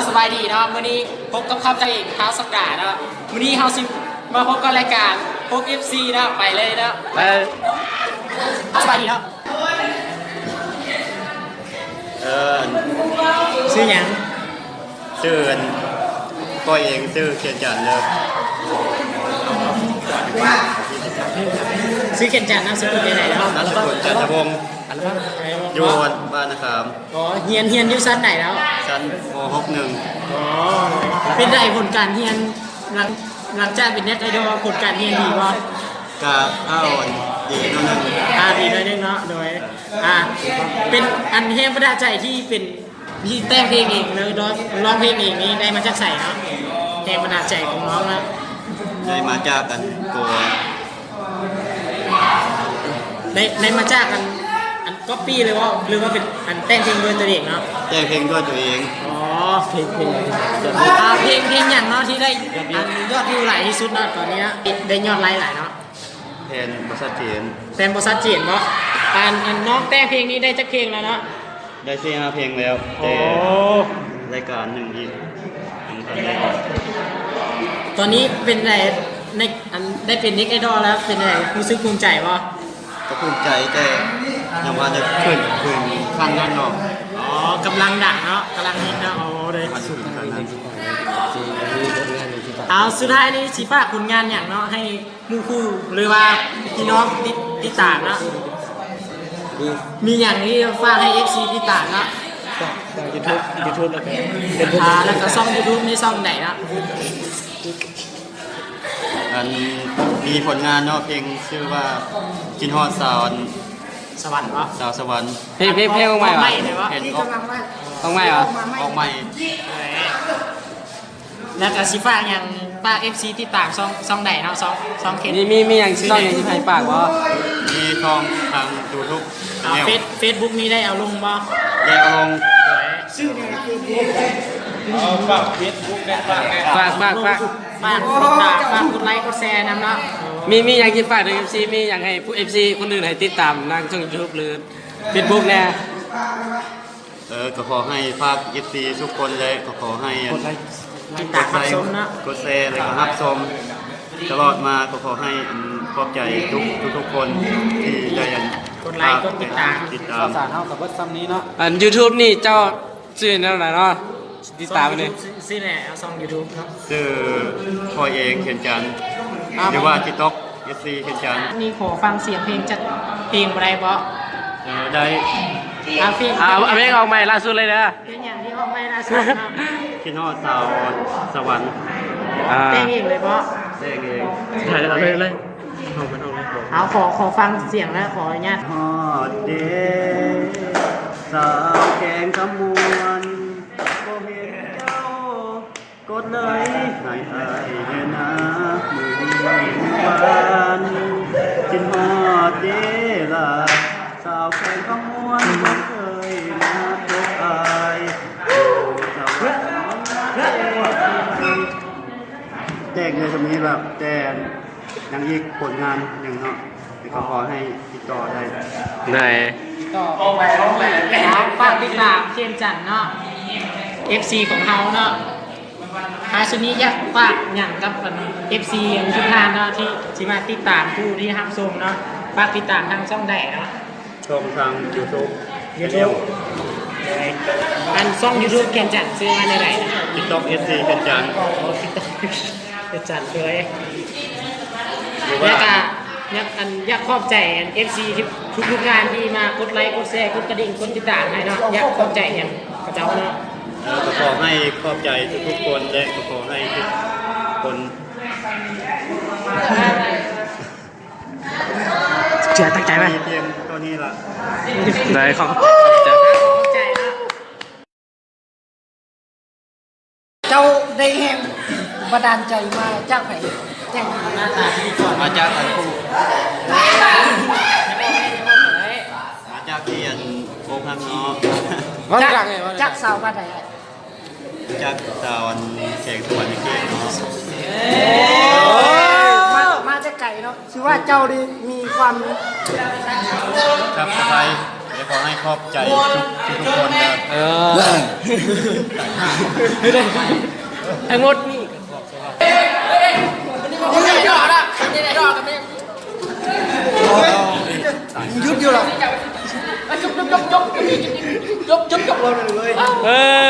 ສະບາຍດີເນາະ ມື້ນີ້ພົບກັບຂ້າພະເຈົ້າເອງ ທ້າວສັກດາເນາະ. ມື້ນີ້ເຮົາຊິມາພົບກັບລາຍການ ພົບ ເອັຟ ຊີ ເນາະ ໄປເລີຍເນາະ ໄປ. ສະບາຍດີເນາະ ເອີ ຊື່ຫຍັງ? ຊື່ອັນ ຂ້ອຍເອງຊື່ຂຽນຈັນເດີ. ຊື່ຂຽນຈັນ ນາມສະກຸນຈັ່ງໃດເນາະ? ນາມສະກຸນຈັນທະວົງ ຢູ່ບ້ານນາຂາມ. ອໍ ຮຽນ ຮຽນຢູ່ຊັ້ນໃດແລ້ວ? ຊັ້ນ ມໍ ຫົກໜຶ່ງ. ອໍ ເປັນໃດຜົນການຮຽນ ຫຼັງ ຫຼັງຈາກເປັນເນັດໄອດອລ ຜົນການຮຽນດີບໍ່? ກະ ເອົາ ດີໜ້ອຍໜຶ່ງ. ອ່າ ດີໜ້ອຍໜຶ່ງເນາະ ໂດຍ ອ່າ ເປັນອັນແຮງບັນດານໃຈທີ່ເປັນ ທີ່ແຕ່ງເພງເອງ ຫຼື ຮ້ອງ ຮ້ອງເພງເອງນີ້ໄດ້ມາຈາກໃສເນາະ? ແຮງບັນດານໃຈຂອງນ້ອງນະ ໄດ້ມາຈາກອັນໂກ ໄດ້ ໄດ້ມາຈາກອັນ ອັນກັອບປີ້ ຫຼືວ່າ ຫຼືວ່າເປັນອັນແຕ່ງເພງດ້ວຍຕົວເອງເນາະ? ແຕ່ງເພງດ້ວຍຕົວເອງ. ອໍ ເພງ ເພງ ອ່າ ເພງ ເພງຫຍັງເນາະທີ່ໄດ້ອັນຍອດວິວຫຼາຍທີ່ສຸດເນາະ ຕອນນີ້ນະ ໄດ້ຍອດໄລຫຼາຍເນາະ? ແຜ່ນບໍ່ຊັດເຈນ. ແຜ່ນບໍ່ຊັດເຈນເນາະ. ອັນ ອັນນ້ອງແຕ່ງເພງນີ້ໄດ້ຈັກເພງແລ້ວເນາະ? ໄດ້ສີ່ຫ້າເພງແລ້ວ ອໍ ແຕ່ລາຍການໜຶ່ງອີກຍັງທັນໄດ້. ຕອນນີ້ເປັນໃດ ໃນອັນໄດ້ເປັນເນັດໄອດອລແລ້ວ ເປັນໃດ ຮູ້ສຶກພູມໃຈບໍ່? ກໍພູມໃຈ ແຕ່ຍັງວ່າຈະຂຶ້ນ ຂຶ້ນຂັ້ນນັ້ນເນາະ. ອໍ ກຳລັງດັງເນາະ ກຳລັງຮິດເນາະ. ໂອ້ ໄດ້ ເອົາ ສຸດທ້າຍນີ້ຊິຝາກຜົນງານຫຍັງເນາະ ໃຫ້ ໝູ່ຄູ່ ຫຼືວ່າພີ່ນ້ອງຕິດ ຕິດຕາມເນາະ ມີຫຍັງທີ່ຝາກໃຫ້ເອັຟຊີຕິດຕາມເນາະ? ຊ່ອງ ຊ່ອງຢູທູບ ຢູທູບ ແລ້ວກໍເຟສບຸກ ອ່າ ແລ້ວກໍຊ່ອງຢູທູບນີ້ຊ່ອງໃດເນາະ? ອັນ ມີຜົນງານເນາະ ເພງຊື່ວ່າ ຄິດຮອດສາວ ອັນ ສະຫວັນເນາະ ສາວສະຫວັນ. ເພງ ເພງ ເພງອອກໃໝ່ຫວາ? ເພງອອກ ອອກໃໝ່ຫວາ? ອອກໃໝ່. ແລ້ວກໍຊິຝາກຫຍັງ ຝາກເອັຟຊີຕິດຕາມຊ່ອງ ຊ່ອງໃດເນາະ? ຊ່ອງ ຊ່ອງເຄ ມີ ມີ ມີຫຍັງ ຊ່ອງຫຍັງຊິໃຫ້ຝາກບໍ່? ມີຊ່ອງທາງຢູທູບ ອ່າ ເຟສ ເຟສບຸກນີ້ໄດ້ເອົາລົງບໍ່? ໄດ້ເອົາລົງ. ເອົາ ຝາກເຟສບຸກແດ່ ຝາກແດ່ ຝາກ ຝາກ ຝາກ ຝາກຕິດຕາມ ຝາກກົດໄລກົດແຊນຳເນາະ. ມີ ມີຫຍັງຊິຝາກເຖິງເອັຟຊີ ມີຫຍັງໃຫ້ເອັຟຊີຄົນອື່ນໃຫ້ຕິດຕາມທາງຊ່ອງຢູທູບ ຫຼື ເຟສບຸກແດ່? ເອີ ກໍຂໍໃຫ້ຝາກເອັຟຊີທຸກຄົນ ແລະ ກໍຂໍໃຫ້ອັນ ກົດໄລ ຕິດຕາມຮັບຊົມເນາະ ກົດແຊ ແລະ ກໍຮັບຊົມຕະຫຼອດມາ. ກໍຂໍໃຫ້ອັນ ຂອບໃຈທຸກ ທຸກໆຄົນທີ່ໄດ້ອັນ ກົດໄລ ກົດຕິດຕາມ ຕິດຕາມ. ຂ່າວສານເຮົາກໍເບິດຊ່ຳນີ້ເນາະ. ອັນຢູທູບນີ້ເຈົ້າຊື່ແນວໃດເນາະ? ຕິດຕາມນີ້ ຊື່ແນວ ຊ່ອງຢູທູບເນາະ ຊື່ຂ້ອຍເອງ ຂຽນຈັນ ຫຼືວ່າ TikTok ເອັຟຊີ ເຫັນຈັງ. ນີ້ຂໍຟັງສຽງເພງຈັກເພງບໍ່ໄດ້ບໍ່? ເອີ ໄດ້. ອ່າ ເພງ ອ່າ ເພງອອກໃໝ່ລ່າສຸດເລີຍເດີ. ເພງຫຍັງທີ່ອອກໃໝ່ລ່າສຸດເນາະ? ຄິດຮອດສາວສະຫວັນ. ອ່າ ແຕ່ງເອງເລີຍບໍ່? ແຕ່ງເອງ. ໄດ້ ເອົາເລີຍ ເອົາເລີຍ. ເອົາ ຂໍ ຂໍຟັງສຽງແລ້ວ ຂໍອະນຸຍາດ. ຮອດເດ ສາວແຂວງຄຳມ່ວນ ບໍ່ເຫັນເຈົ້າ ກົດໄລໃຫ້ອ້າຍແດ່ນາ ມື້ນີ້ວານ ຄິດຮອດເດລະ ສາວແຂວງຄຳມ່ວນ ບໍ່ເຄີຍມາພົບອ້າຍ ຢູ່ສະຫວັນ. ແຕ່ງເລີຍ ສຳນີ້ແບບ ແຕ່ງ ຍັງອີກຜົນງານໜຶ່ງເນາະ ແລ້ວກໍຂໍໃຫ້ຕິດຕໍ່ໄດ້. ໄດ້. ຕໍ່ໄປ ຝາກຕິດຕາມຂຽນຈັນເນາະ ເອັຟຊີຂອງເຮົາເນາະ. ທ້າຍສຸດນີ້ຢາກຝາກຫຍັງກັບອັນ ເອັຟຊີທຸກທ່ານເນາະ ທີ່ ທີ່ມາຕິດຕາມ ຜູ້ທີ່ຮັບຊົມເນາະ? ຝາກຕິດຕາມທາງຊ່ອງໃດເນາະ? ຊ່ອງທາງຢູທູບ ຢູທູບ. ອັນຊ່ອງຢູທູບຂຽນຈັນຊື່ວ່າແນວໃດ? TikTok ເອັຟຊີ ຂຽນຈັນ. ອໍ TikTok ຂຽນຈັນເລີຍ. ແລ້ວກະຢາກ ອັນ ຢາກຂອບໃຈອັນ ເອັຟຊີທຸກໆທ່ານທີ່ມາກົດໄລ ກົດແຊ ກົດກະດິ່ງ ກົດຕິດຕາມໃຫ້ເນາະ. ຢາກຂອບໃຈຫຍັງເຂົາເຈົ້າເນາະ? ເອີ ກໍຂໍໃຫ້ຂອບໃຈທຸກໆຄົນ ແລະ ກໍຂໍໃຫ້ທຸກຄົນ ເຊື່ອຕັ້ງໃຈໄວ້ ມີພຽງເທົ່ານີ້ລະ. ໄດ້ ຂອບໃຈ. ເຈົ້າໄດ້ແຮງບັນດານໃຈມາຈາກໃຜ? ແຈ້ງ ມາຈາກທ່ານຄູ ມາຈາກທີ່ອັນໂກງຫັ້ນເນາະ. ເວົ້າດັງໆ ຈາກ ຈາກສາວບ້ານໃດ? ຈາກສາວອັນແຂວງສະຫວັນນະເຂດເນາະ. ມາ ມາແຕ່ໄກເນາະ. ຖືວ່າເຈົ້ານີ້ມີຄວາມ Subscribe ແລະ ຂໍໃຫ້ຂອບໃຈທຸກ ທຸກໆຄົນເດີ. ເອີ ທັງໝົດນີ້ ຢຸດຢູ່ລະ. ເອີ